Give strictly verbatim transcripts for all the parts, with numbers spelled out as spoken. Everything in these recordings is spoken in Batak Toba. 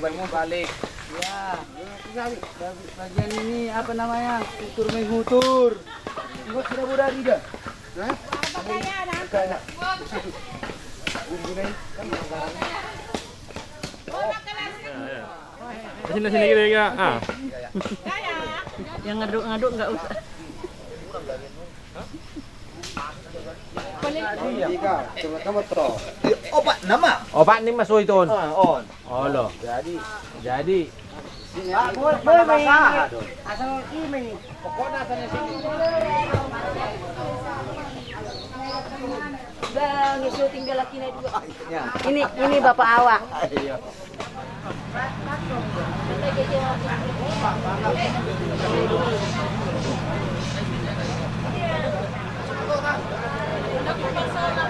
Balik. Ya. Bagian ini apa namanya? Tutur menghutur. Enggak, sudah, udah, Rida. Hah? Sini, sini, kiri, ya. Ah. Yang ngaduk-ngaduk nggak usah. Opat nama. Opat nama so itu on. Ah, on. Olo. Jadi. Jadi. Asal ini. Pokoknya asal ini. Bang, so tinggal laki na dua. Ya. Ini, ini bapak awak. Iya.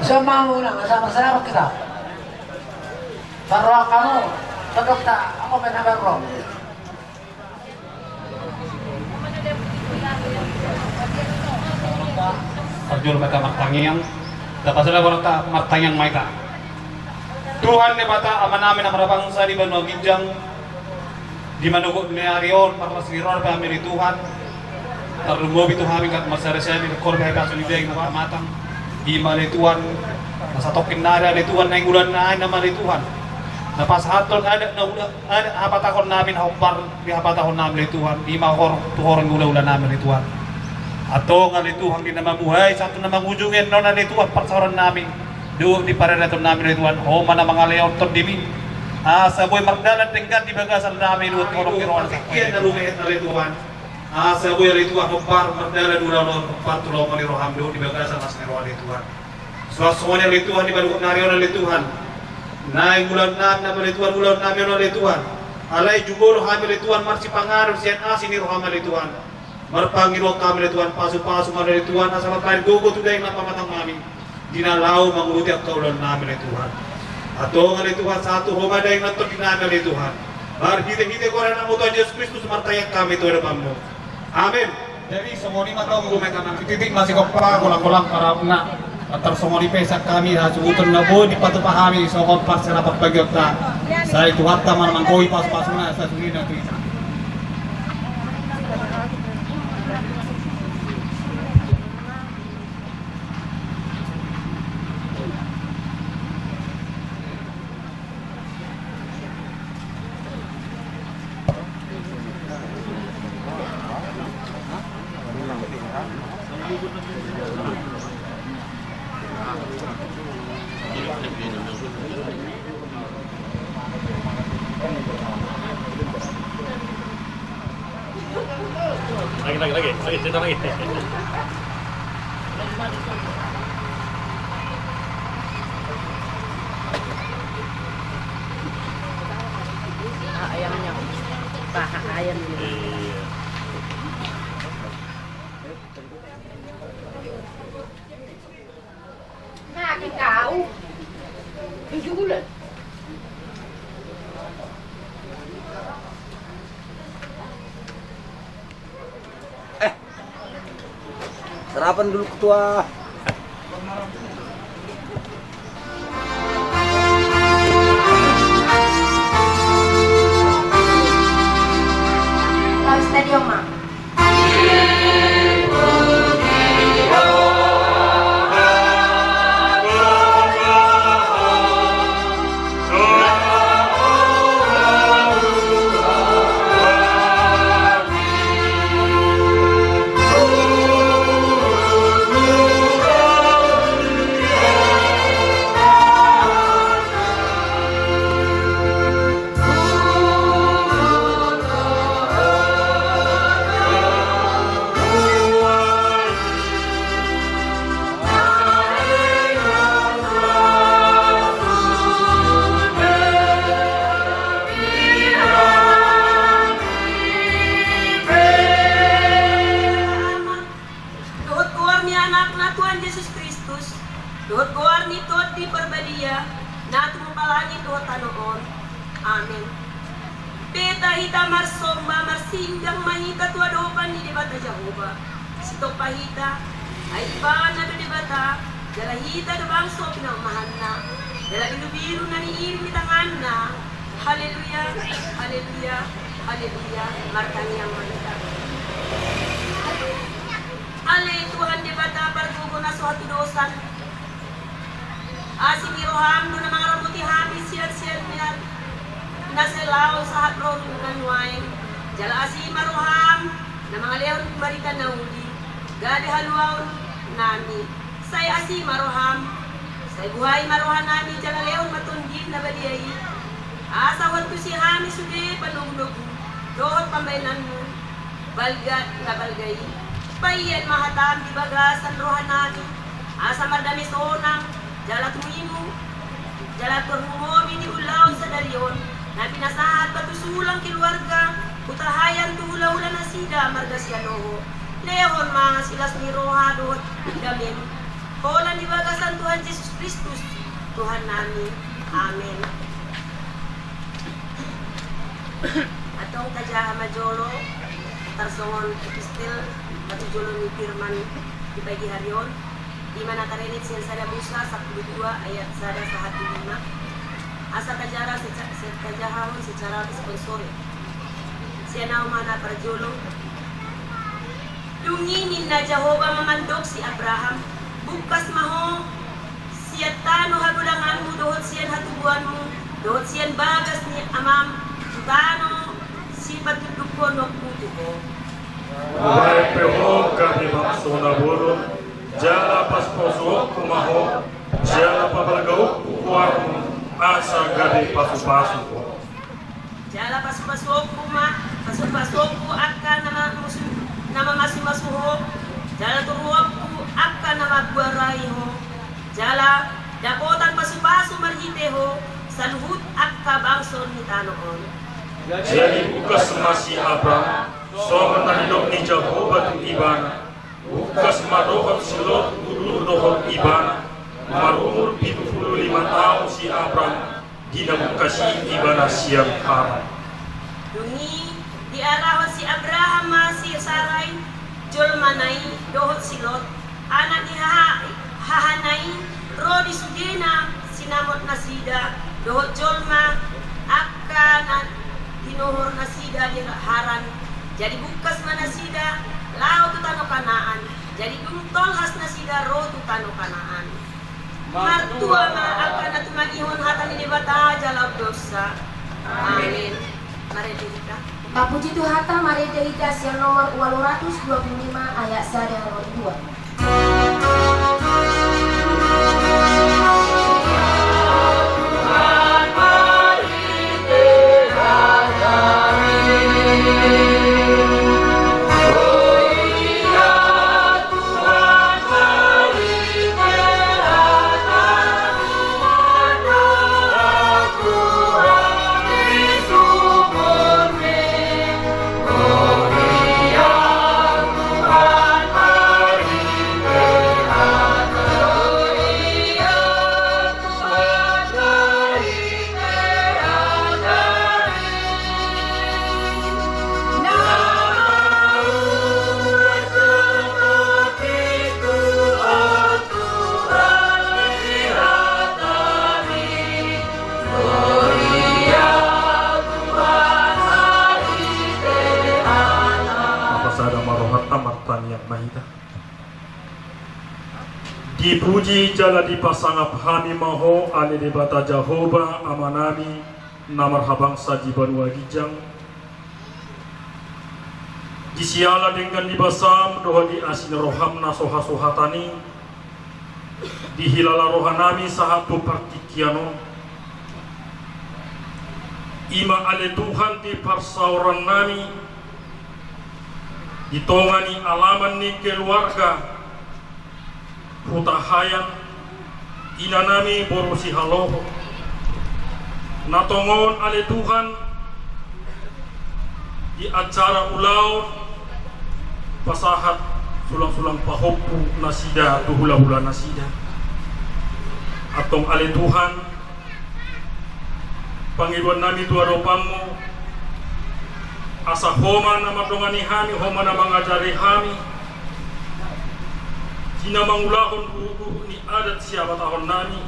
Sama muna, sama-sama kita. Parrohahon hamu, tetap tak, aku pernah berroh. Parjolo ma hita martangiang. Tapasada rohanta, martangiang ma hita. Tuhan Debata Amanami na marhabangsa di banua ginjang, di manogot ni ari on, parlas ni roha pe hami ale Tuhan. Tarlumobi tu hami angka marsada-sada di horbo hahipason ni daging na marmatang. I ma ale Tuhan, na satongkin nari ale Tuhan, naeng-ulaon nami ale Tuhan, na pasahathon adat na ula, adat hapatahon nami na hombar di hapatahon nami ale Tuhan, i ma hor, tu horong ni ula-ula nami ale Tuhan. Antong ale Tuhan, di na mamuhai sahat tu na mangujungi annon ale Tuhan parsaoran nami dohot di paradaton nami ale Tuhan, Ho ma na mangalehon tondimi asa boi mardalan denggan di bagasan nami dohot horong ni roha na sangkap ale Tuhan. Asa boi ale Tuhan hombar mardalan ulaon on, hombar tu lomo ni roham dohot di bagasan las ni roha ale Tuhan. Suang songon i ale Tuhan, di manogot ni ari on ale Tuhan, naeng ulaon nami ale Tuhan, ulaon nami on ale Tuhan, alai jumolo hami ale Tuhan marsipanganon sian asi ni roham ale Tuhan. Marpangidoan hami ale Tuhan, pasu-pasu ma ale Tuhan asa mambahen gogo tu daging nang pamatang nami, di na laho mangurupi angka ulaon nami ale Tuhan. Antong ale Tuhan, sahat tu Ho ma daging nang tondi nami ale Tuhan. Marhite-hite goar ni Anakmu Tuhan Jesus Kristus martangiang hami tu adopanMu. Amen. Jadi songon i ma tong, titik ma sigompa, golang-golang parahutna. Tarsongon i pe sian hami hasuhuton na boi dipatupa hami songon parserahan pangkataion. Sai Tuhanta ma na manggohi pasu-pasuna, sai suhutna tu hita. Lagi, lagi, lagi. Lagi, cerita lagi. Paha ayamnya. Paha ayam ini. Iya. Nah, kau. Tujuh bulan. Eh. Sarapan dulu, Ketua. Harus tadi, Oma. Dohot goar ni Anakna Tuhan Jesus Kristus, dohot goar ni Tondi Parbadia, na tumompa langit dohot tano on. Amen. Beta hita marsomba, marsinggang ma hita tu adopan ni Debata Jahowa. Sitompa hita, ai Ibana do Debata, jala hita do bangso pinaomahanna, jala birubiru na niiring ni tanganna. Haleluya, haleluya, haleluya. Martangiang ma hita. Ale Tuhan Debata pargogo na so hatudosan, asi ni roham do na mangaramoti hami sian, sian na sai laho sahat ro tu nuaeng. Jala asi ma roham na mangalehon barita na uli, gabe haluaon nami. Sai asi ma roham, sai buhai ma roha nami jala lehon ma Tondim na badia i. Asa huantusi hami sude panogunogu dohot pambahenanmu balga na balga i. Paihut ma hatam di bagasan roha nami, asa mardame sonang, jala tumimu, jala tarlumobi di ulaon sadari on, na pinasahat batu sulang keluarga Hutahaean tu hulahula nasida marga Sialoho. Lehon ma silas ni roha dohot damem, holan di bagasan Tuhan Jesus Kristus, Tuhan nami. Amen. Antong tajaha ma jolo, tarsongon epistel patujolo ni firman di pagi hari on, i ma na tarende sian sada Musa sampulu dua ayat sada sahat tu lima. Asa tajaha seca-, se-, tajahahon secara responsorial. Sian ahu ma na parjolo. Dung i ninna Jahowa ma mandok si Abraham, bungkas ma ho sian tano hagodanganmu dohot sian hatubuanmu dohot sian bagas ni amam tu tano sipatundukkononku tu ho. Hubahen pe ho gabe bangso na bolon, jala pasupasuonku ma ho, jala pabalgaonku goarmu, asa gabe pasupasu ho. Jala pasupasuonku ma, pasupasuonku angka na mamusu-, na mamasumasu ho, jala toruonku angka na mambuarai ho, jala dapotan pasupasu marhite ho saluhut angka bangso ni tano on. Jadi bungkas ma si Abram, songon na nidok ni Jahowa tu ibana. Bungkas ma dohot si Lot udur dohot ibana, marumur pitu pulu lima taon si Abram, di na bungkas i ibana sian Haran. Dung i diarahon si Abraham ma si Sarai, jolmana i, dohot si Lot, anak ni haha-, hahana i, ro di sudena sinamot nasida, dohot jolma, angka na tinohor nasida di Haran. Jadi bungkas ma nasida laho tu tano Kanaan. Jadi dung tolhas nasida ro tu tano Kanaan. Martua ma angka na tumangihon hata ni Debata jala umdosa. Amin. Marende hita. Tapuji Tuhanta, marende hita sian nomor ualu ratus dua pulu lima ayat sada ro dua. Apa sada ma rohanta, martangiang ma hita. Dipuji jala dipasangap hami ma Ho, ale Debata Jahowa, Amanami, na marhabangsa di banua ginjang. Di siala denggan ni basaM dohot di asi ni rohaM na so hasuhatan i, dihilala rohanami sahat tu partingkian on. I ma ale Tuhan di parsaorannami, di tonga ni alaman ni keluarga Hutahaean, inanami boru Sihaloho. Na tongon ale Tuhan, di acara ulaon pasahat sulang-sulang pahompu nasida tu hulahula nasida. Antong ale Tuhan, pangidoannami tu adopanMu, asa Ho ma na mandongani hami, Ho ma na mangajari hami, di na mangulahon uhur-uhur ni adat sihabatahonnami,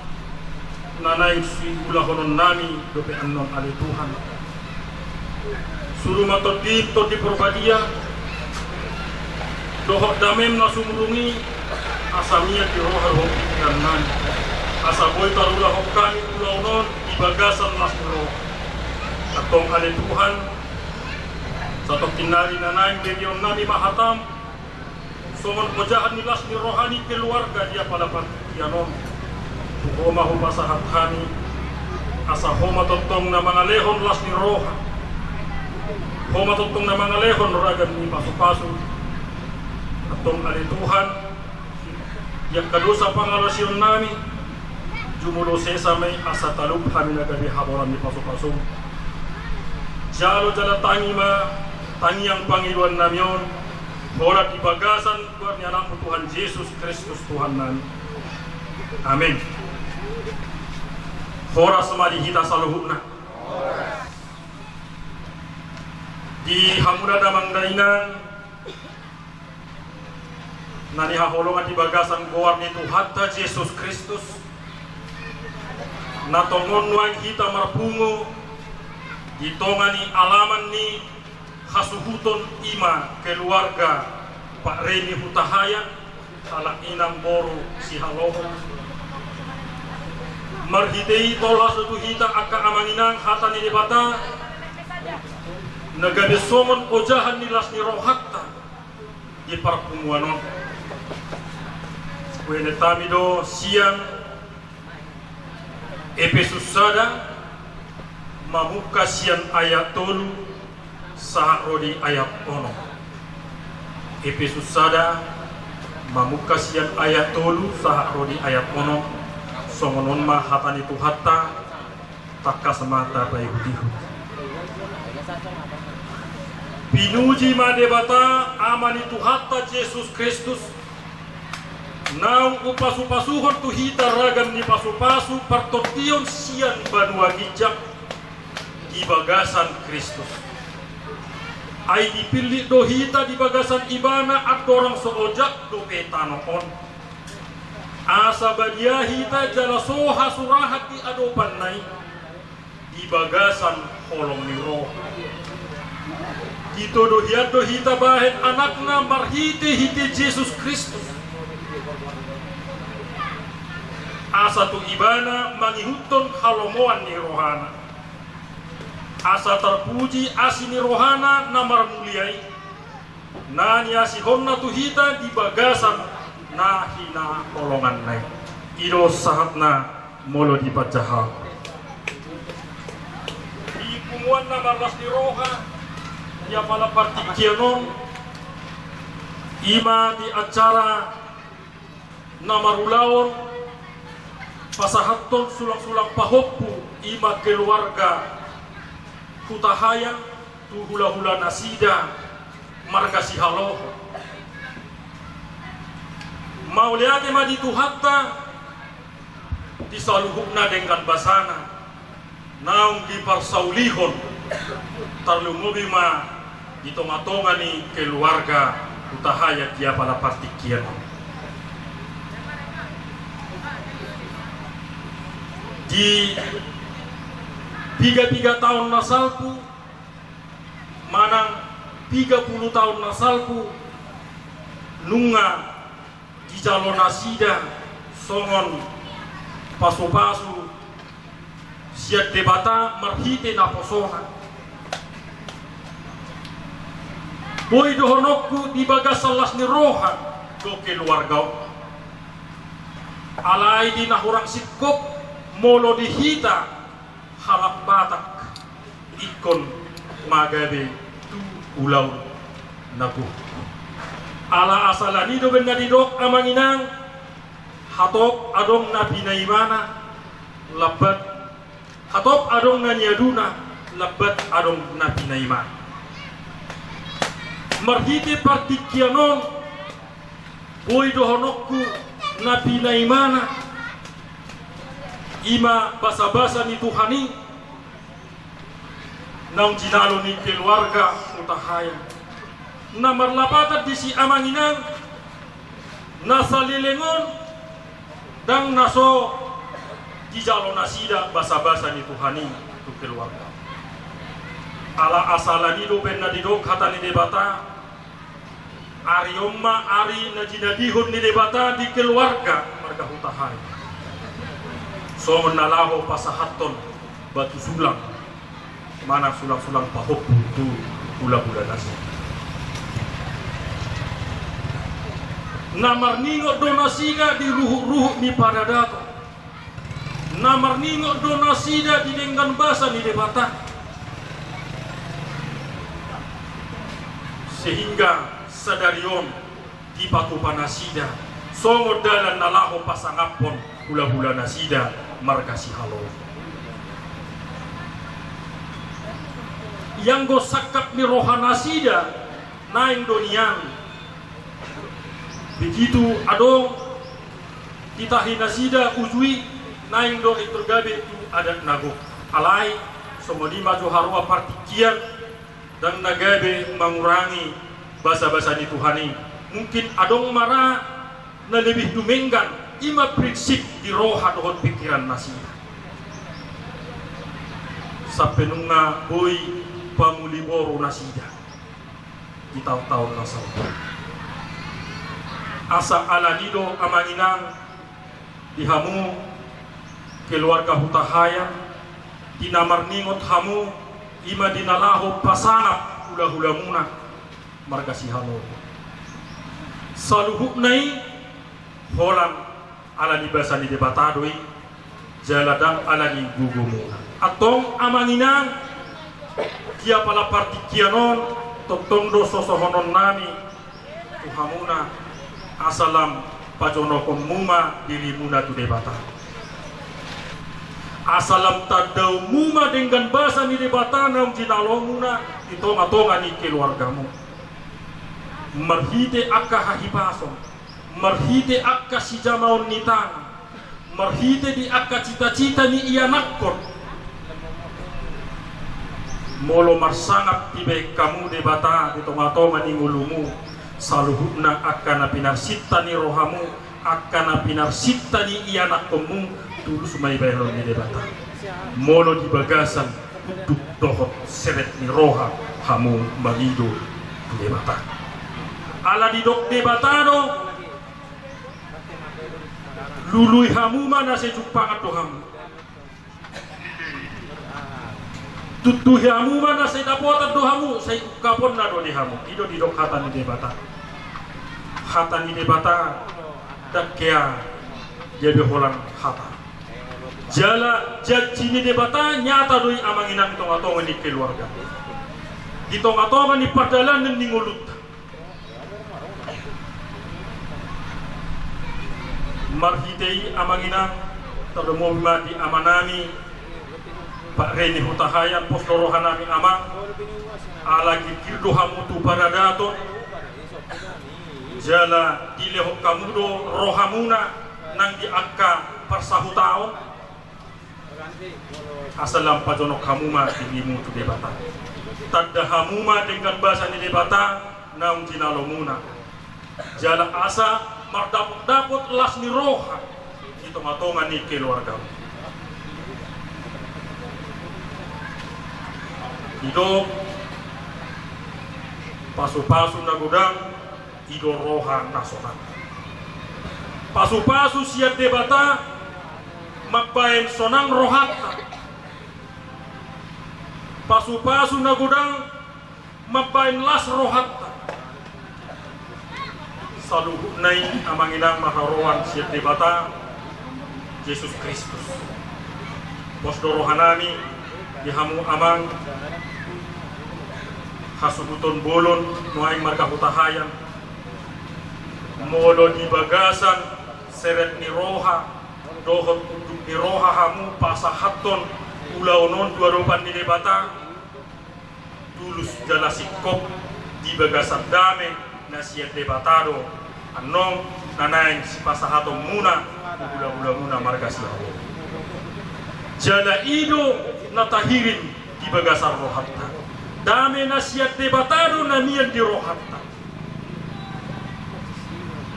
Na naeng siulahononnami dope annon, ale Tuhan. Suru ma Tondim, Tondi Parbadia, dohot damem na sumurung i, asa mian di roha dohot pingkirannami, asa boi tarulahon hami ulaon on di bagasan las ni roha. Antong, ale Tuhan, satongkin nari na naeng begeonnami ma hatam, songon ojahan ni las ni roha ni keluarga di apala partingkian on. Tu Ho ma hupasahat hami, asa Ho ma tongtong na mangalehon las ni roha, Ho ma tongtong na mangalehon ragam ni pasupasu. Antong, ale Tuhan, di angka dosa pangalaosionnami, jumolo sesa ma i asa talup hami na gabe haboran ni pasupasum. Jalo jala tangi ma tangiang pangidoannami on, holan di bagasan goar ni Anakmu Tuhan Jesus Kristus Tuhannami. Amen. Horas ma di hita saluhutna. Di hamu na damang dainang na hinaholongan di bagasan goar ni Tuhanta Jesus Kristus, na tongon nuaeng hita marpungu di tonga ni alaman ni hasuhuton, i ma keluarga Pak Reni Hutahaean, halak inang boru Sihaloho. Marhite i tolhas do tu hita angka amang inang hata ni Debata, na gabe songon ojahan ni las ni rohanta di parpunguan on. Huenetami do sian Epesus sada, mamungka sian ayat tolu sahat ro di ayat onom. Epesus sada, mamungka sian ayat tolu sahat ro di ayat onom. Songon on ma hata ni Tuhanta. Tangkas ma tapaihutihut. Pinuji ma Debata, Ama ni Tuhanta Jesus Kristus, naung umpasupasuhon tu hita ragam ni pasupasu partondion sian banua ginjang di bagasan Kristus. Ai dipillit do hita di bagasan Ibana andorang so ojak dope tano on, asa badia hita jala so hasurahan di adopanna i di bagasan holong ni roha. Ditodo hian do hita bahen anakna marhitehite Jesus Kristus, asa tu Ibana mangihuthon halomoan ni rohana, asa tarpuji asi ni rohana na marmulia i, na niasihonna tu hita di bagasan na hinaholonganna i. I do sahatna molo dipanjaha. Di punguan na marlas ni roha di apala partingkian on, i ma di acara na marulaon pasahathon sulangsulang pahompu, i ma keluarga Hutahaean tu hulahula nasida marga Sihaloho. Mauliate ma di Tuhanta di saluhutna denggan basana naung diparsaulihon, tarlumobi ma di tongatonga ni keluarga Hutahaean di apala partingkian on. Di pigapiga taon na salpu manang piga pulu taon na salpu, nunga dijalo nasida songon pasupasu sian Debata marhite naposona. Boi dohononku di bagasan las ni roha do keluarga on. Alai di na hurang singkop molo di hita halak Batak ingkon magabe tu ulaon na gogo. Ala asa alani do umbahen na didok amang inang, hatop adong na pinaimana lambat, hatop adong na niaduna lambat adong na pinaimana. Marhite partingkian on, boi dohononku na pinaimana, i ma basabasa ni Tuhan i naung jinalo ni keluarga Hutahaean. Na marlapatan disi amang inang, na saleleng on ndang na so dijalo nasida basabasa ni Tuhan i tu keluarga. Ala asa ala ni do baen na didok hata ni Debata, ari on ma ari na jinadihon ni Debata di keluarga marga Hutahaean. Songon na laho pasahathon batu sulang, manang sulang-sulang pahompu tu hulahula nasida. Na marningot do nasida di ruhut-ruhut ni paradaton. Na marningot do nasida di denggan basa ni Debata. Sehingga sadari on dipatupa nasida songon dalan na laho pasangaphon hulahula nasida marga Sihaloho. Ianggo sangkap ni roha nasida naeng do nian. Begitu adong ditahi nasida uju i, naeng do rintor gabe tu adat na gok. Alai songon i ma jo haroa partingkian, ndang na gabe mangurangi basabasa ni Tuhan i. Mungkin adong ma ra na lebih dumenggan, i ma prinsip di roha dohot pingkiran nasida. Sampe nunga boi pamuli boru nasida di taon-taon na salpu. Asa ala ni do amang inang di hamu keluarga Hutahaean, di na marningot hamu, i ma di na laho pasangap hulahulamuna marga Sihaloho. Saluhutna i holan ala ni basa ni Debata do i, jala ndang ala ni gogomuna. Antong amang inang, di apala partingkian on, tongtong do sosohononnami tu hamuna, asa lam pajonokhonmu ma dirimuna tu Debata. Asa lam tandaonmu ma denggan basa ni Debata naung jinalomuna di tonga-tonga ni keluargamu. Marhite angka hahipason, marhite angka sijamaon ni tangan, marhite di angka cita-cita ni ianakhon. Molo marsangap dibaen hamu Debata di tonga-tonga ni ngolumu, saluhutna angka na pinarsinta ni rohamu, angka na pinarsinta ni ianakhonmu, tulus ma i baenon ni Debata. Molo di bagasan unduk dohot seret ni roha hamu mangido tu Debata. Ala didok Debata do, lului hamu ma na sai jumpangan do hamu. Tuntuhi hamu ma na sai dapotan do hamu, sai ungkaponna do di hamu. I do didok hata ni Debata. Hata ni Debata, ndang hea gabe holan hata. Jala janji ni Debata nyata do i amang inang di tonga-tonga ni keluarga, di tonga-tonga ni pardalanan ni ngolunta. Marhite i amang inang, tarlumobi ma di amanami, Pak Reni Hutahaean, pos do rohanami amang, ala girgir do hamu tu paradaton, jala dilehon hamu do rohamuna nang di angka parsahutaon. Asa lam pajonok hamu ma dirimu tu Debata. Tanda hamu ma denggan basa ni Debata naung jinalomuna. Jala asa mardapot-dapot las ni roha di tonga-tonga ni keluargamu. I do pasu-pasu na godang, i do roha na sonang. Pasu-pasu sian Debata mambaen sonang rohanta. Pasu-pasu na godang mambaen las rohanta. Saluhutna i amang inang marharoan sian Debata Jesus Kristus. Pos do rohanami di hamu amang, hasuhuton bolon nuaeng marga Hutahaean. Molo di bagasan seret ni roha dohot unduk ni roha hamu pasahathon ulaon on tu adopan ni Debata, tulus jala singkop di bagasan dame na sian Debata do annon na naeng sipasahatonmuna tu hulahulamuna marga Sihaloho. Jala i do na tahirim di bagasan rohanta. Dame na sian Debata do na mian di rohanta.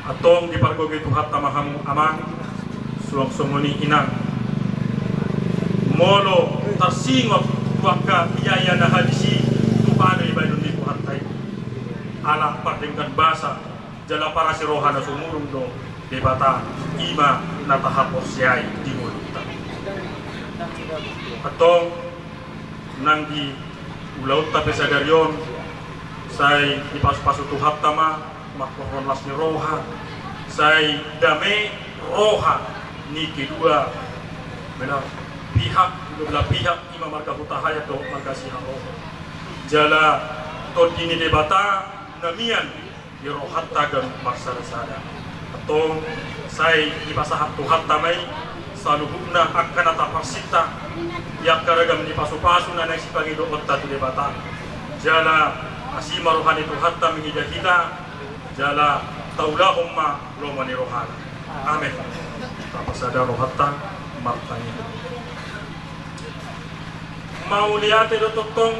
Antong dipargogoi Tuhanta ma hamu amang, suang songon i inang. Molo tarsingot tu angka biaya na habis i, tu pada i baenon ni Tuhanta i. Ala pardenggan basa jala parasi roha na sumurung do Debata, i ma na tahaporseai di ngolunta. Antong nang di ulaonta pe sadari on, sai dipasupasu Tuhanta ma, mangkorhon las ni roha, sai dame roha ni kedua belah pihak, kedua belah pihak, i ma marga Hutahaean dohot marga Sihaloho. Jala tondi ni Debata na mian di rohanta ganup marsadasada. Antong sai dipasahat Tuhanta ma i saluhutna angka na taparsinta di angka ragam ni pasupasu na naeng sipangidoonta tu Debata. Jala asi ma roha ni Tuhanta mangida hita, jala taulahon ma lomo ni rohana. Amen. Tapasada rohanta martangiang. Mauliate do tongtong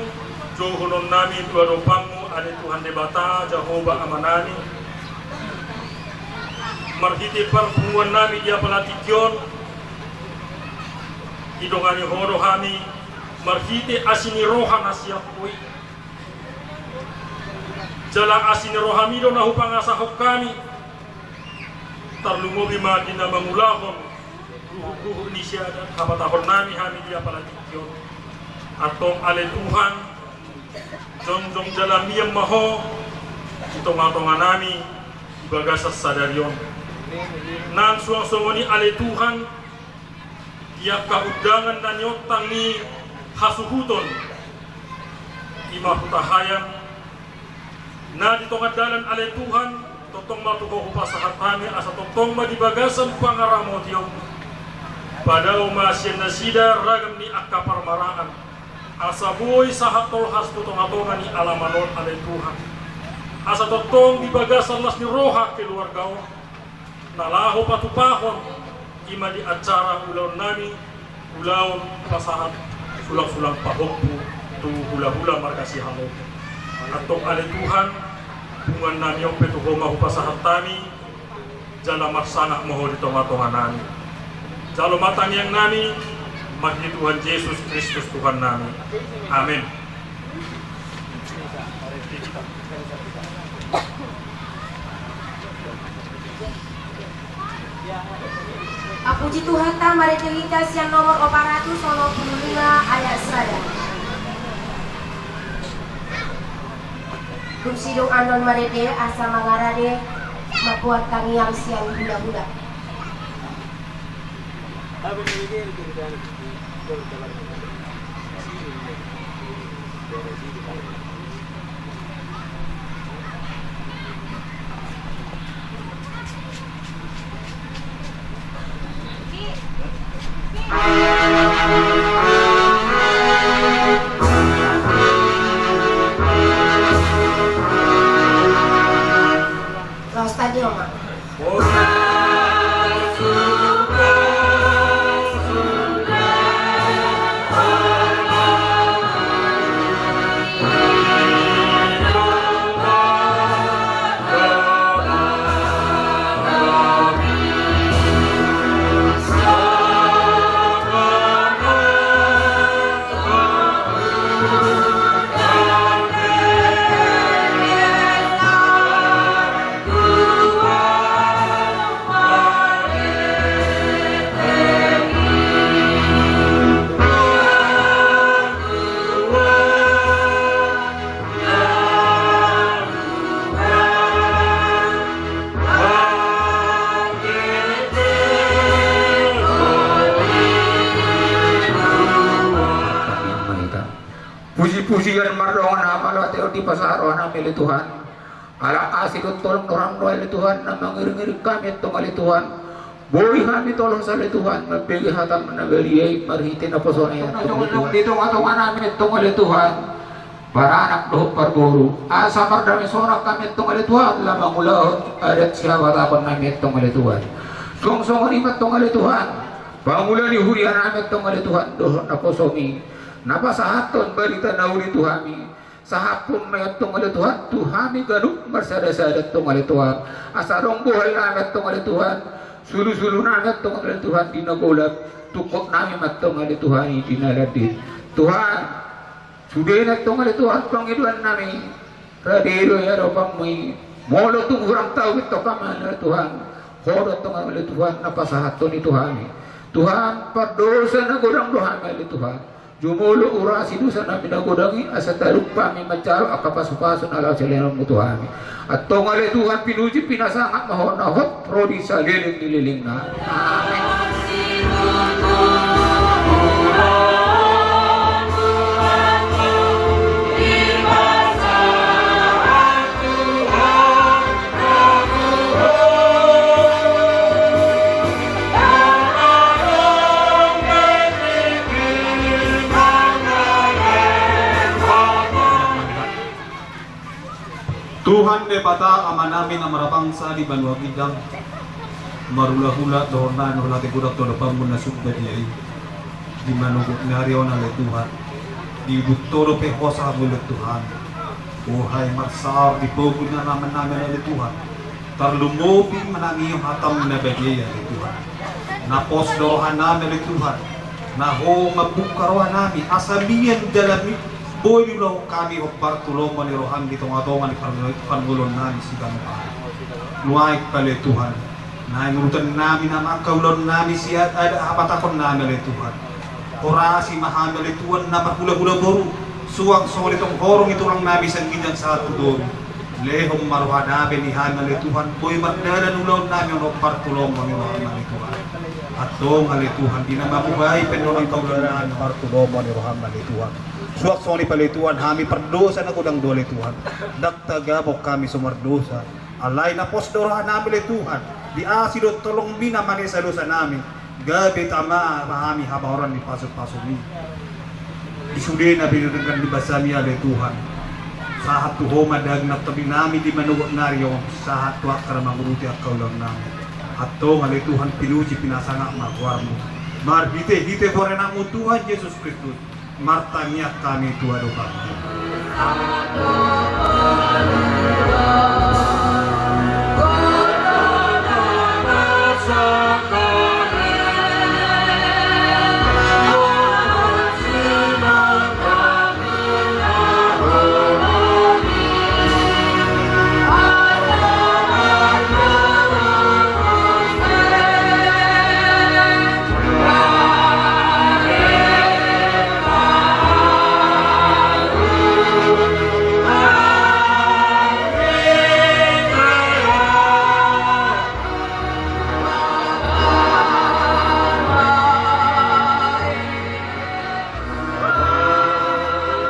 jouhononnami tu adopanmu, ale Tuhan Debata, Jahowa Amanami. Marhite parpunguannami di apala tingki on, didongani Ho do hami marhite asi ni roha na sian Ho i. Jala asi ni rohami do na hupangasahon hami, tarlumobi ma di na mangulahon luhutluhut ni siadat habatahonnami hami di apala tingki on. Antong ale Tuhan, jongjong jala mian ma Ho di tongatonganami di bagasan sadari on. Nang suang songon i ale Tuhan, di angka undangan na niontang ni hasuhuton, i ma Hutahaean, na di tonga dalan ale Tuhan, tongtong ma tu Ho hupasahat hami asa tongtong ma di bagasan pangaramotion. Padao ma sian nasida ragam ni angka parmaraan, asa boi sahat tolhas tu tongatonga ni alaman on ale Tuhan. Asa tongtong di bagasan las ni roha keluarga on na laho patupahon, i ma di acara ulaonnami, ulaon pasahat sulangsulang pahompu tu hulahula marga Sihaloho. Antong ale Tuhan, punguannami on pe tu Ho ma hupasahat hami, jala marsangap ma Ho di tongatonganami. Jalo ma tangiangnami marhite Tuhan Jesus Kristus Tuhannami. Amen. Tapuji Tuhanta, marende hita sian nomor opat ratus onom pulu lima ayat sada. Dung sidung annon marende asa mangarade mamboan tangiang sian hulahula. Laos tadi, Oma. Puji-pujian mardongan hamaolon on dipasahat rohanami ale Tuhan. Ala asi dohot holong ni roham ale Tuhan na mangiringiring hami antong ale Tuhan. Boi hami tolhas ale Tuhan mambege hataM na badia i marhite naposoM antong ale Tuhan. Di tongatonganami antong ale Tuhan, paranak dohot parboru, asa mardame sonang hami antong ale Tuhan laho mangulahon adat sihabatahonnami antong ale Tuhan. Suang songon i ma antong ale Tuhan pangula ni hurianami antong ale Tuhan dohot naposoMi, na pasahathon barita na uli tu hami. Sahaphon ma i antong ale Tuhan tu hami ganup marsadasada antong ale Tuhan. Asa adong bohalnami antong ale Tuhan Sulu-sulu nami antong ale Tuhan di na golap, tungkot nami ma antong ale Tuhan i di na landit. Tuhan, sudena antong ale Tuhan pangidoan nami, rade do i adopanmu i. Molo tung hurang tahu antong hami ale Tuhan, Ho do antong ale Tuhan na pasahathon i tu hami. Tuhan, pardosa na godang do hami ale Tuhan. Jumolo urasi dosa nami na godang i, asa talup hami manjalo angka pasu-pasu na laho sileanonmu tu hami. Antong ale Tuhan, pinuji pinasangap ma Ho na hot ro di saleleng ni lelengna. Amen. Tuhan Debata Amanami na marhabangsa di banua ginjang, marhulahula dohot na mauliate godang tu adopanmu na sun badia i. Di manogot ni ari on ale Tuhan, diihuthon dope hosa mauliate Tuhan. Boha i marsaor di pogu ni amanami ale Tuhan, tarlumobi manangihon hatam na badia i ale Tuhan. Na pos do rohanami ale Tuhan, na Ho mambuka rohanami asa mian jala mi boi diulahon hami hombar tu lomo ni roham di tonga-tonga ni parngoluonnami siganup ari. Nuaeng pe ale Tuhan, naeng urutannami nama angka ulaonnami sian adat habatahonnami ale Tuhan. Horasi ma hami ale Tuhan na marhulahula boru, suang songon i tong horong ni tulangnami sian ginjang sahat tu toru. Lehon ma roha damai ni hami ale Tuhan, boi mardalan ulaonnami on hombar tu lomo ni roham ale Tuhan. Antong ale Tuhan, di na mambuhai pe on angka ulaonnami hombar tu lomo ni roham ale Tuhan. Suang songon i pe ale Tuhan, hami pardosa na godang do ale Tuhan. Ndang tagabon hami so mardosa. Alai na pos do rohanami ale Tuhan, di asi dohot holongmi na manesa dosanami, gabe tama ma hami habaoran ni pasu-pasumi. Di sude na pinadenggan ni basami ale Tuhan, sahat tu Ho ma daging nang tondinami di manogot ni ari on, sahat tu angka na mangurupi angka ulaonnami. Antong ale Tuhan, pinuji pinasangap ma goarmu marhite-hite Ho anakmu Tuhan Jesus Kristus. Martangiang hami tu adopanmu.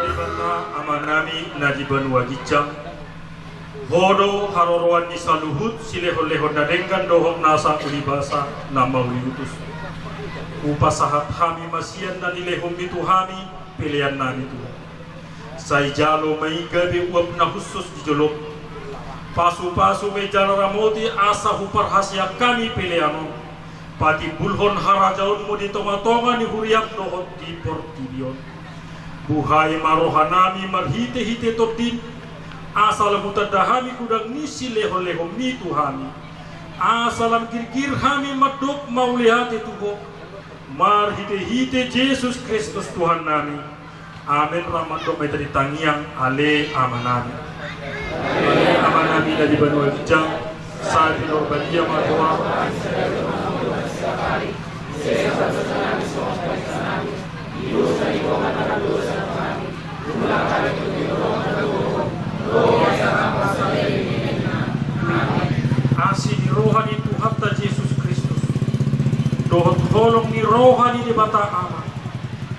Debata Amanami na di banua ginjang, Ho do haroroan ni saluhut silehon-lehon na denggan dohot nasa ulibasa na mauliutus. Hupasahat hami ma sian na nilehonmi tu hami peleannami tu Ho. Sai jalo ma i gabe uap na hushus di jolom. Pasu-pasu ma i jala ramoti asa huparhaseang hami pelean on. Patimbulhon harajaonmu di tonga-tonga ni huriam dohot di portibi on. Buhai ma rohanami marhite-hite tondim, asa lam hutanda hami godang ni silehon-lehonmi tu hami, asa lam girgir hami mandok mauliate tu Ho, marhite-hite Jesus Kristus Tuhannami. Amen. Ra mandok ma hita di tangiang, Ale Amanami. Ale Amanami na di banua ginjang, sai pinarbadia ma goarmu. Asi ni roha ni Tuhanta Jesus Kristus, dohot holong ni roha ni Debata Ama,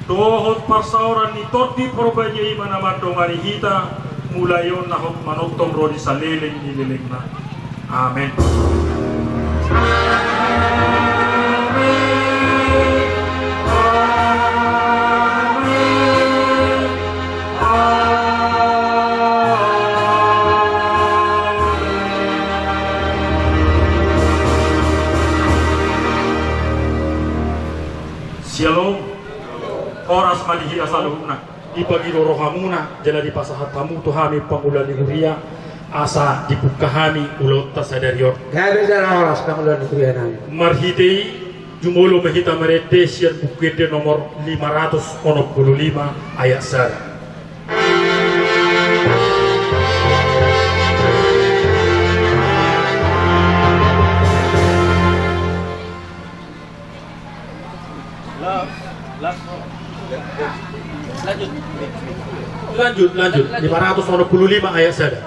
dohot parsaoran ni Tondi Porbadia i ma na mandongani hita, mulai on na hot manongtong ro di saleleng ni lelengna. Amen. Syalom. Horas ma di hita saluhutna. Dipangido rohamuna jala dipasahat hamu tu hami pangula ni huria, Asa dipungka hami ulaonta sadari on. Gabe jala horas pangula ni kuria nami. Marhite i jumolo ma hita marende sian Buku Ende nomor lima ratus onom pulu lima ayat sada. Lanjut, lanjut. Lima ratus onom pulu lima ayat sada.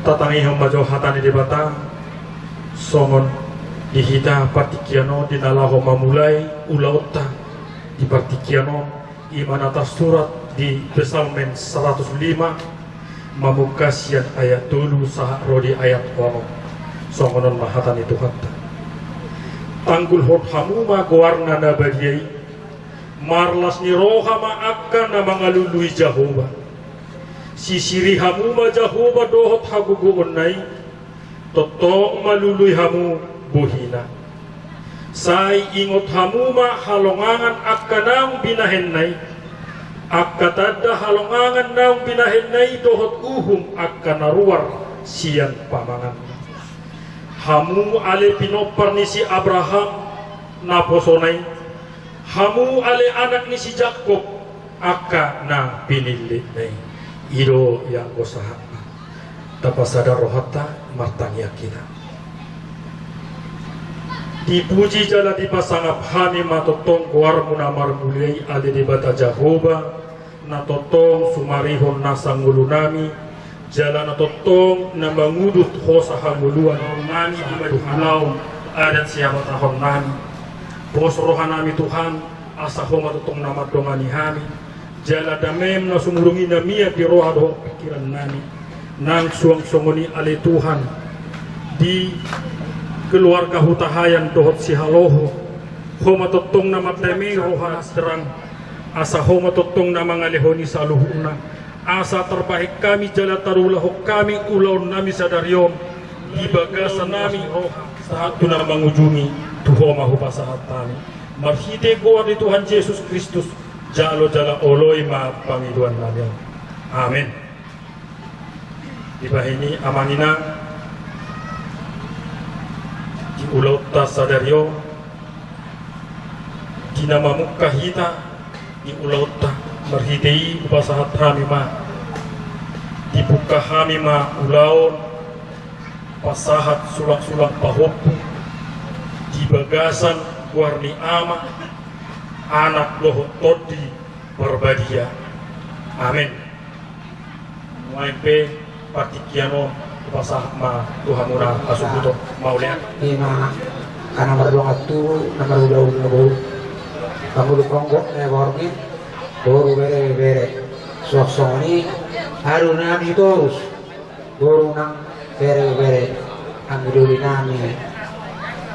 Tatangihon ma jo hata ni Debata. Songon di hita partingkian on di na laho mamulai ulaonta di partingkian on, i ma na tarsurat di Psalmen saratus lima, mamungka sian ayat tolu sahat ro di ayat onom. Songon on ma hata ni Tuhanta. Tanggulhon hamu ma goarna na badia i, marlas ni roha ma angka na mangalului Jahowa. Sisiri hamu ma Jahowa dohot hagogoonna i, tongtong ma lului hamu bohina. Sai ingot hamu ma halongangan angka naung binahenna i, angka tanda halongangan naung binahenna i dohot uhum angka na ruar sian pamanganna. Hamu ale pinompar ni si Abraham naposona i, hamu ale anak ni si Jakkob, angka na pinillitna i. I do i anggo sahatna. Tapasada rohanta, martangiang hita. Dipuji jala dipasangap hami ma tongtong goarmu na marmulia i ale Debata Jahowa, na tongtong sumarihon nasa ngolunami, jala na tongtong na mangudut hosa hangoluan nami di madungalaon adat sihabatahonnami. Pos rohanami Tuhan, asa Ho ma tongtong na mandongani hami, jala damem na sumurung i na mian di roha dohot pingkirannami. Nang suang songon i ale Tuhan, di keluarga Hutahaean dohot Sihaloho, Ho ma tongtong na mandamei roha na terang, asa Ho ma tongtong na mangalehon i saluhutna, asa tarbahen hami jala tarulahon hami ulaonnami sadari on, di bagasan nami roha, sahat tu na mangujungi, tu Ho ma hupasahat hami. Marhite goar ni Tuhan Jesus Kristus, jalo jala oloi ma pangidoannami on. Amen. Dibahen i amang inang, di ulaonta sadari on, di na mamungka hita di ulaonta, marhite i hupasahat hami ma, dipungka hami ma ulaon pasahat sulang-sulang pahompu di bagasan goar ni Ama, Anak dohot Tondi Parbadia. Amen. Nuaeng pe partingkian on hupasahat ma tu hamuna hasuhuton mauliate. Ima angka na mardongan tubu, na marhula-hula boru, pangulu ponggo, na borngin, boru, bere, bebere. Suang songon i adolanami Sitorus, boru nang bere, bebere, anggi doli nami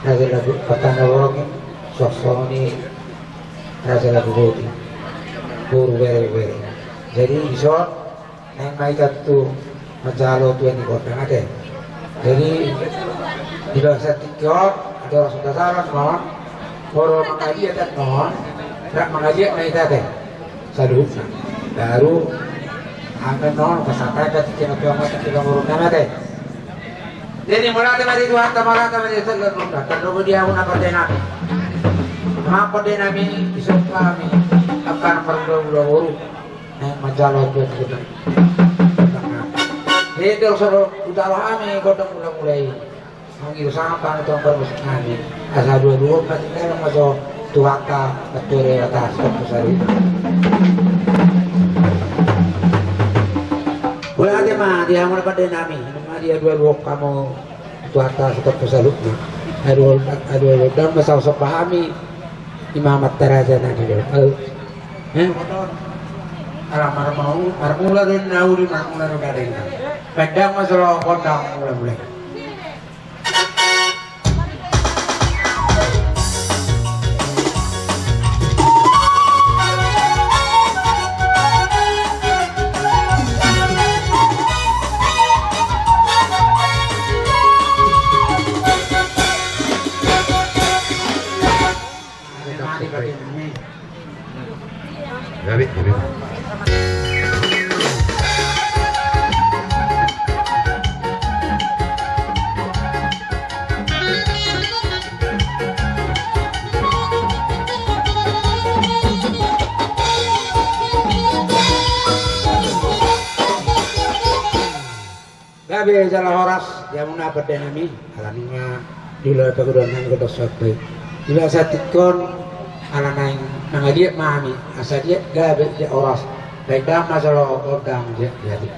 Raja Labu, patanda borngin, suang songon i Raja Labu Boti, boru, bere, bebere. Jadi dison naeng ma hita tutu manjalo tua ni gondang ate. Jadi di bagasan tingki on, ate, langsung tasaran non, molo mangaliat non, rap mangaliat ma hita ate. Saluhutna. Baru angka non pasahat hami tingki na tuan ma tingki na murung nama ate. Jadi mauliate ma di Tuhanta, mauliate ma di Tuhanta, tarlumobi di hamuna pande nami. Amang pande nami, dison hami angka na marhula-hula boru. Naeng manjalo tua ni gondang. Jadi dison hujalo hami gondang mula-mula i. Mangido sangap hami tu parmusik nami. Asa dua-dua on ma tingki na maso Tuhanta, patuhe Debata, sitongkin saluhutna. Mauliate ma di hamuna pande nami. Nunga dia dua-dua on hamu Tuhanta, sitongkin saluhutna. Aduh, aduh, aduh, dan masa somba hami. Ima amanta raja na di do. Aduh. Eh? Ala marmau, marmula do na uli, marmula do gadeng. Pedang ma solo gondang mula-mula. Gabe jala horas di hamuna pande nami, ala nunga diulahon paguruan nami gondang somba i. Di bagasan tingki on, ala naeng mangaliat ma hami, asa liat gabe liat horas. Baen damang ma jolo gondang liat liat i.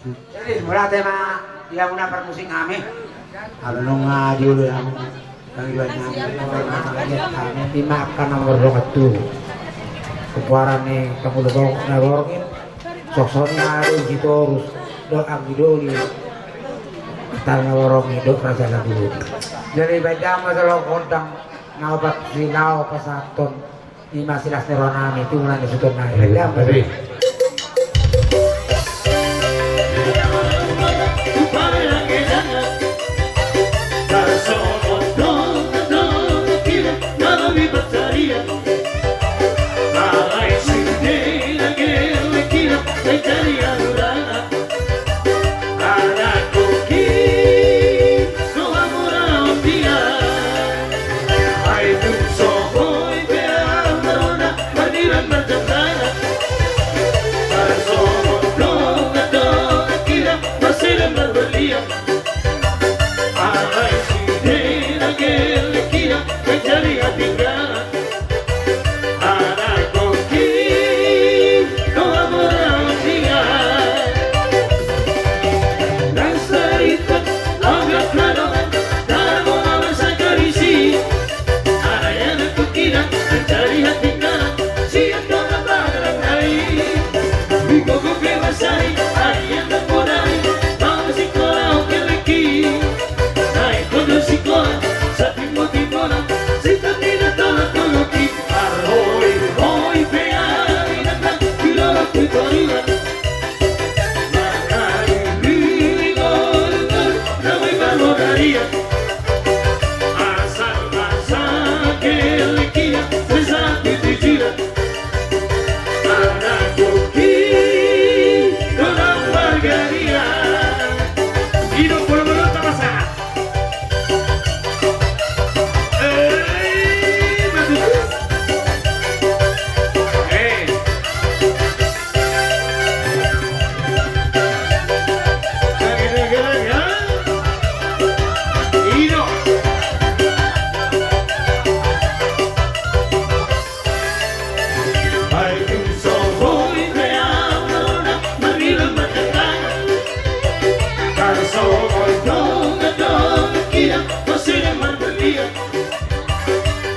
Jadi, mauliate ma di hamuna parmusik nami. Ala nunga dioloi hamu pangidoan nami, mauliate ma di hamuna parmusik nami. Ima angka na mardongan tu huaranna ni pangulu na borngin. Songon i ma di Sitorus dohot anggi doli, tano na borngin dohot raja na doli. Jadi baen damang ma jolo gondang na opat silao pasahathon. Ima silas ni roha nami tu muna ni suhut nami. Iya, baen damang ma. Iya.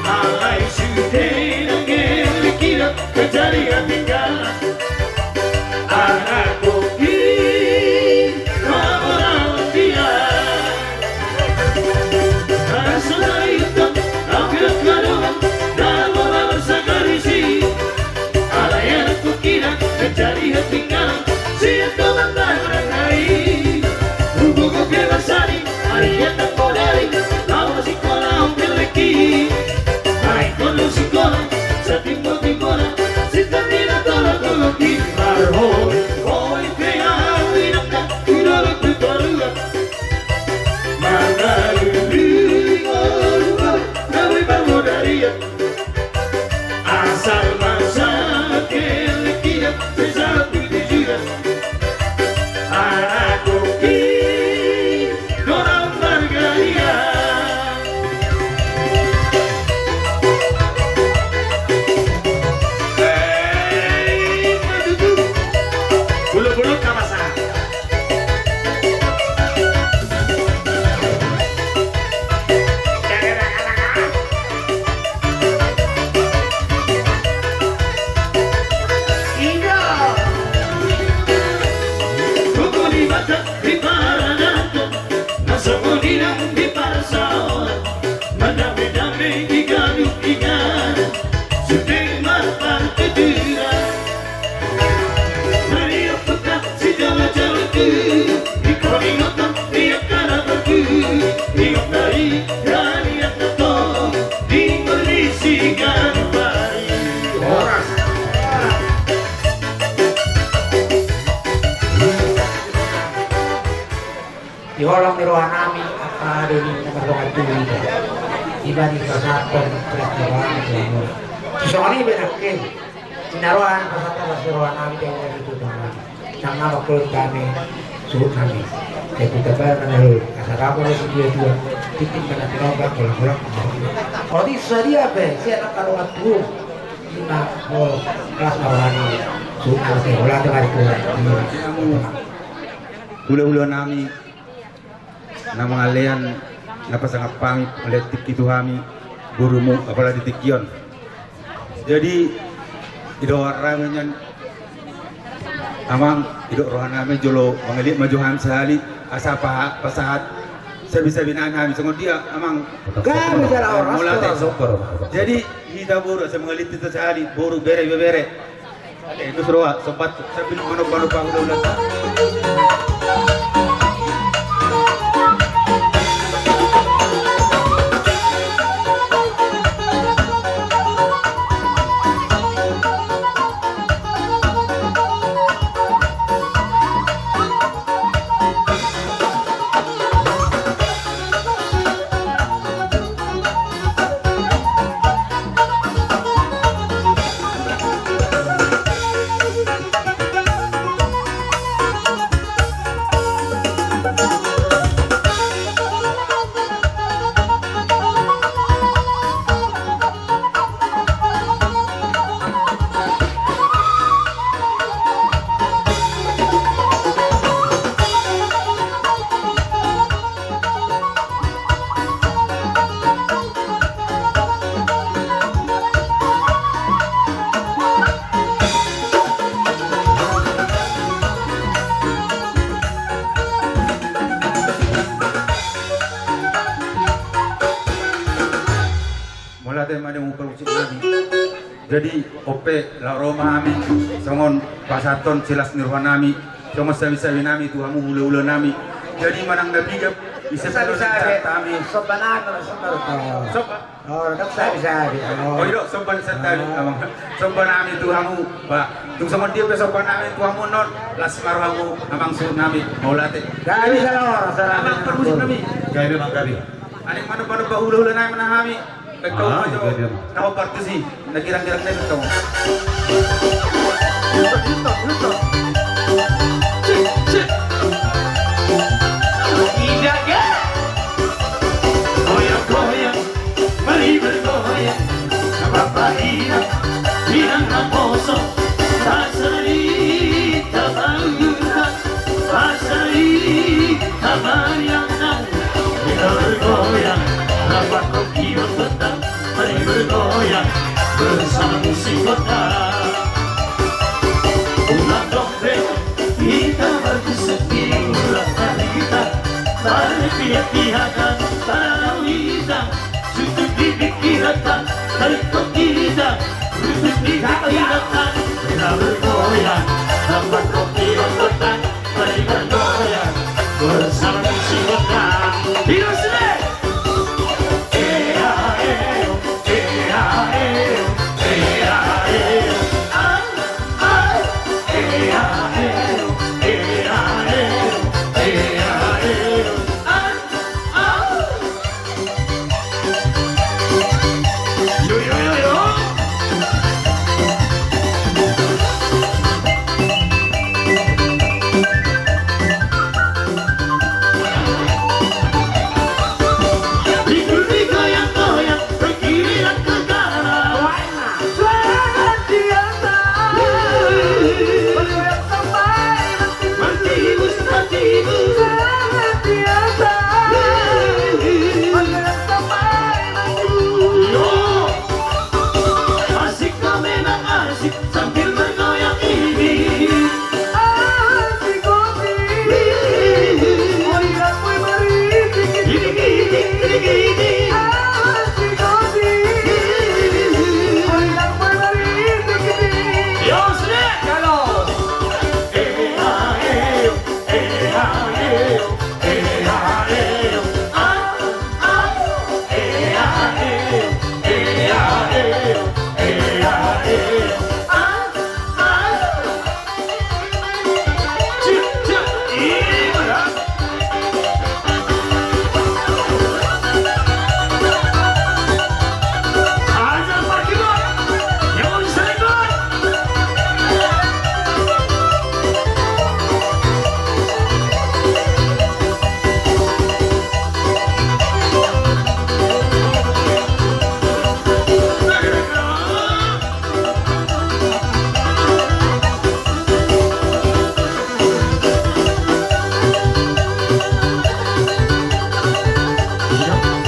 Alai sude nang elek i do manjadi hatinggalan. Anak kopi na moral dia. Asa na ikan, angka kadoan, na moral sakarisi. Alai anak kopi na manjadi hatinggalan. Sian dongan barangai. Hugogo pe masani. Ari ia tangko dari, laho sikola on pe lelengki. Naeng tolu sikola, satimbo-timbona, sitandina tolong-tolongki. Marhoi, hoi pe au inangka, tu dolok tu toruan. Mangalului ngolu-ngolu, na boi marmodarian. Asal masa kelek i do, sesa tu tujuan. Anak kopi, dongan marga ia. Hei, maju tu. Bulu-bulu kamasa. Inda. Hukum di batas di parangan, na songon i nang di parsaoran, mandame-dame di ganup inganan, sude marpartuturan. Mari ompungka sijalo-jalo tu, ingkon ingoton di angka na martu, ingot dari, dari angka tong, di kondisi ganup ari. Horas. Di holong ni rohanami, angka doli na mardongan tubu i do. Dipasahat pasahathon, pasahathon rohana tu hamu. Songon i pe nangkin. Di na roha ni pasahat-pasahat ni rohanami, di hamu na di tutu nami. Nang na mangkoloi hami, suhut nami. Jadi tamba na nalo, asa dapot na situa-tua. Tintin ma na tinopa, holang-holang. Oti sadia pe, sian angka dongan tubu. Ima, oh, las na rohana. Suhut nami, holang tengah di tuan. Hula-hula nami. Na mangalean, na pasangap hami, mangalean tingki tu hami, borumu, apala di tingki on. Jadi, didok roha nami nian, amang, didok roha nami jolo, mangalean ma jo hami sahali, asa paha-, pasahat, sabi-sabi nami hami, songon dia, amang. Gabe jala horas. Mauliate. Jadi, hita boru, asa mangalean hita sahali, boru, bere, ibebere. Ate, dos roha, sompat, sambil manomba-nomba hula-hula. Mauliate ma di hamu parmusik nami. Jadi, on pe, laho ro ma hami, songon pasahathon silas ni roha nami, songon sabi-sabi nami tu hamu hula-hula nami. Jadi, manang na piga, ise pe sabi-sabi. Somba nami, somba. Somba. Oh, dok sabi-sabi. Oh, iyo, somba ni santabi, amang. Somba nami tu hamu, ba. Tung songon dia pe somba nami tu hamu on, las ma rohamu, amang, suhut nami, mauliate. Gabe jala horas, amang parmusik nami. Gabe, amang, gabe. Adong manomba-nomba hula-hula nami, nami. Pekau. Ah, ma jo. Iya, iya. Tahu partisi, na girang-girang nai pekau. Cik, cik. Indah, ya. Goyang-goyang, mari bergoyang. Bapak inang, inang naposo, tak cerita bangunan. Pasai, kamariang nang, kita bergoyang, rapat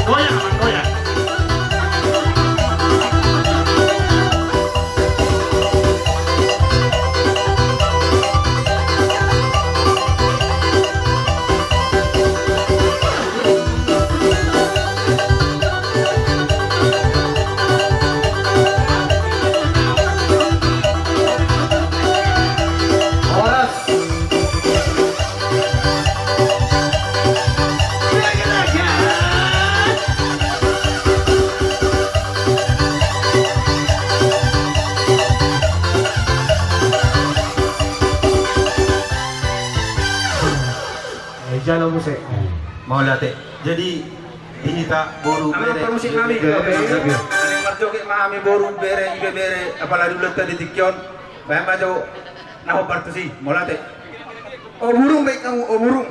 Goyang, Amang, goyang. Horas. Eh, jalo muse. Mauliate. Jadi, di hita boru, amang, bere, parmusik nami, ibebere. Oke. Marjoget ma hami boru, bere, ibebere, apala di ulaonta di tingki on. Baen ma jo na hombar tusi, mauliate. O burung, baen hamu, o burung.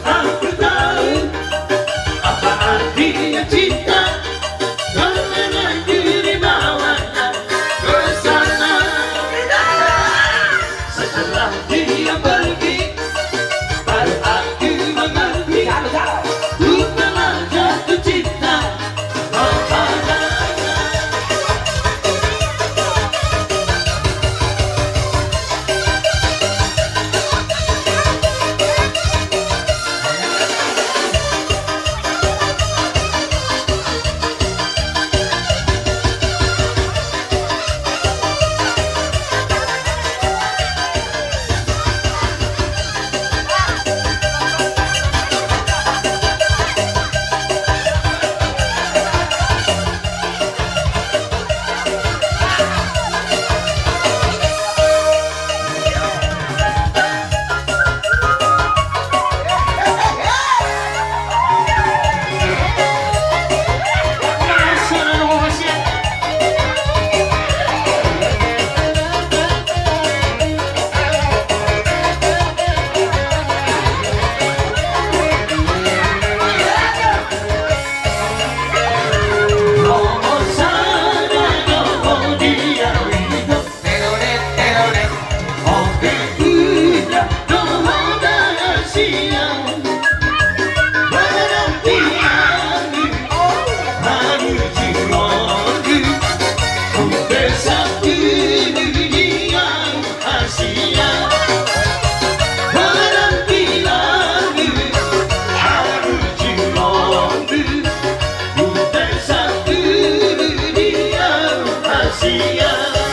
Aku tahu apa artinya cinta, karena di bawahnya ke sana. Setelah dia pergi, baru aku mengerti. Ku telah jatuh cinta kepadanya.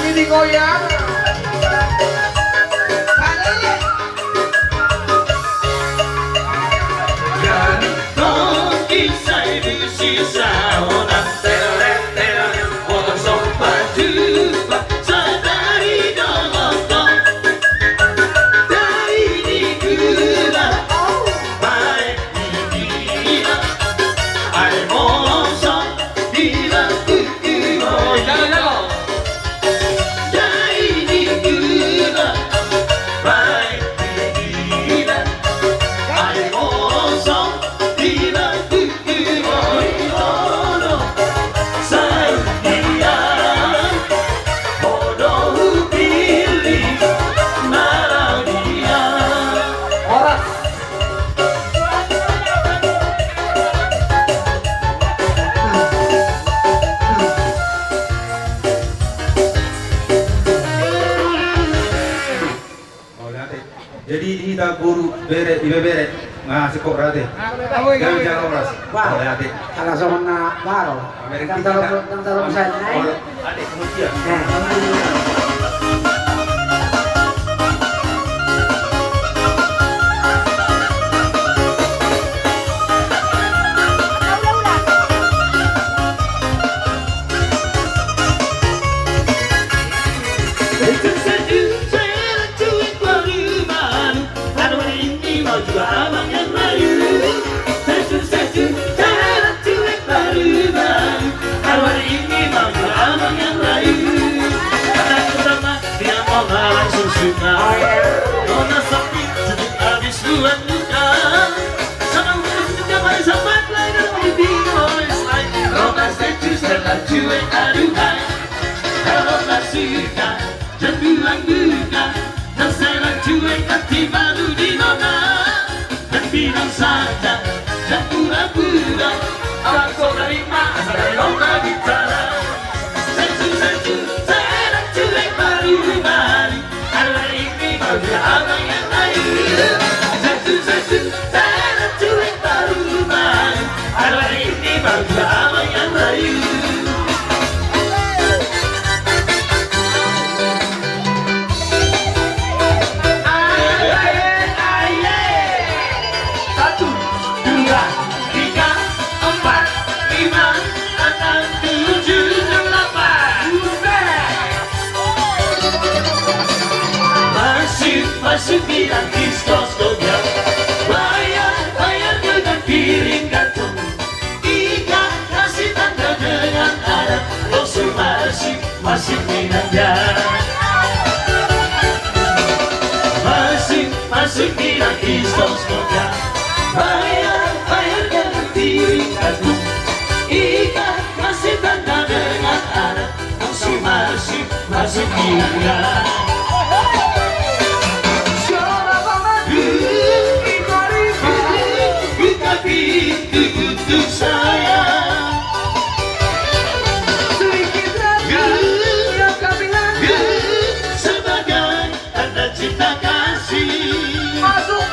Ini goyang. Mauliate. Jadi di hita boru, bere, ibebere. Nga singkop ra ate. Gabe jala horas. Wah. Mauliate. Ala songon na baro. Ndang tarup, ndang tarup. Mauliate. Suka. Kau na sakit, sakit habis buat luka. Sama untuk kita, mari sampai lagi dalam mimpi, boys, like. Rokas tetu, setelah cuek, aduhai. Kalau tak suka, jangan bilang bukan. Terserah cuek, nanti baru dinona. Dan bilang saja, dan pura-pura. Abang so terima, asal lo nggak bicara. Satu-satu, serang cuek baru baru. Ala ini baru abang yang lain. Satu-satu, serang cuek baru baru. Ala ini baru abang yang lain. Aye, aye. Satu, dua, tiga, empat, lima, enam, tujuh, delapan. Buset. Masuk, masuk bilang diskos goyang. Bayar, bayar dengan piring gantung. Ikan kasih tanda dengan adat, langsung masuk, masuk minang ya. Masuk, masuk minang istos koda. Bayar, bayar dengan piring gantung. Ikan kasih tanda dengan adat, langsung masuk, masuk minang ya. Suara paman. Buka pintu untuk saya. Sedikit ragu yang kami lakukan. Sebagai tanda cinta kasih. Masuk.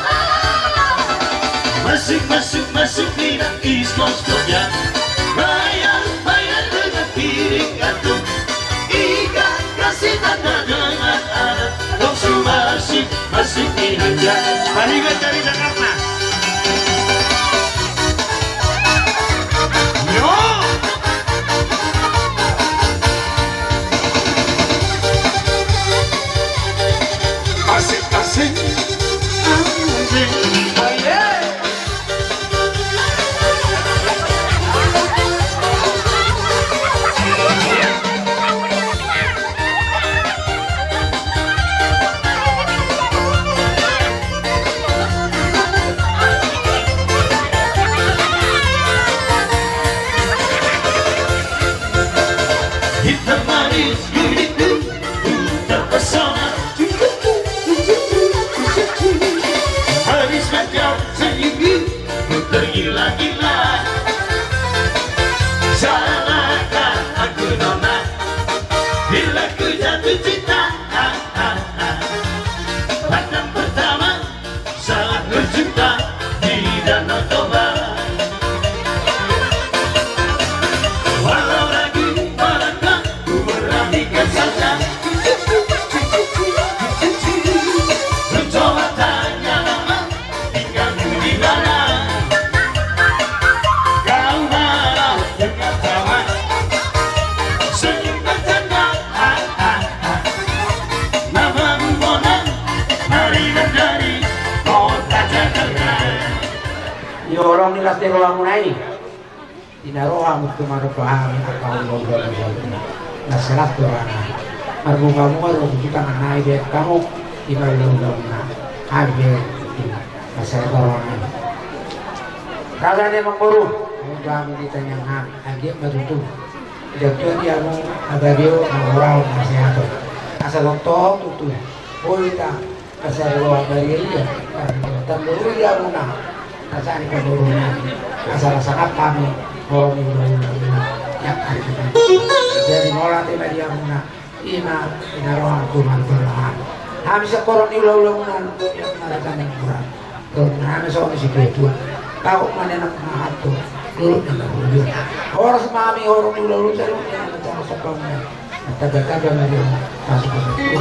Masuk, masuk, masuk minang istos koda. Bayar, bayar dengan piring gantung. Ikan kasih tanda dengan adat. Langsung masuk, masuk minang ya. Palingan dari Jakarta. Yo. Asik, asik. Asik. Oh, yeah. Hitam manis, kulit terpesona. Habis macam seminggu, ku tergila-gila. Salahkah aku, nona, bila ku jatuh cinta? Ah, ah, ah. Pandang pertama, saat berjumpa di Danau Toba. Walau ragu, walau ragu, ku perhatikan saja. Ku coba tanya nama, tinggalmu di mana? Kau marah dengan tawa, senyum bercanda. Ah, ah, ah. Namamu Mona, Marina dari kota Jakarta. Di horong ni las ni rohamuna i. Di na roha mutu manupa hami angka hulahula muna. Na selas tu rohana. Marmuka-muka do tu tangan nai be kamu. Di marhulahula muna. Hami be. Na selas tu rohana. Rasa ni mangkoru. Muka hami di tanyang hami. Agiat matutu. Jatuh di amu, abadi o, na murau, na sehat o. Asa tongtong tutu. Boi ta, asa ro abadi ia. Tambah uli amuna. Asa ni panguruna. Asa rasa apa ni? Horong ni hulahula. Yang hari kita. Jadi mola te abadi amuna. Ima, ina rohangku manang roham. Hami sahorong ni hulahula muna, yang marakan yang murah. Rohana so ni si ketua. Tahu mana nak mahat tu. Dulu nama dulu. Horas mami horong ni hulahula, saya ni anak cara sepang. Taga-taga mari masuk ke situ.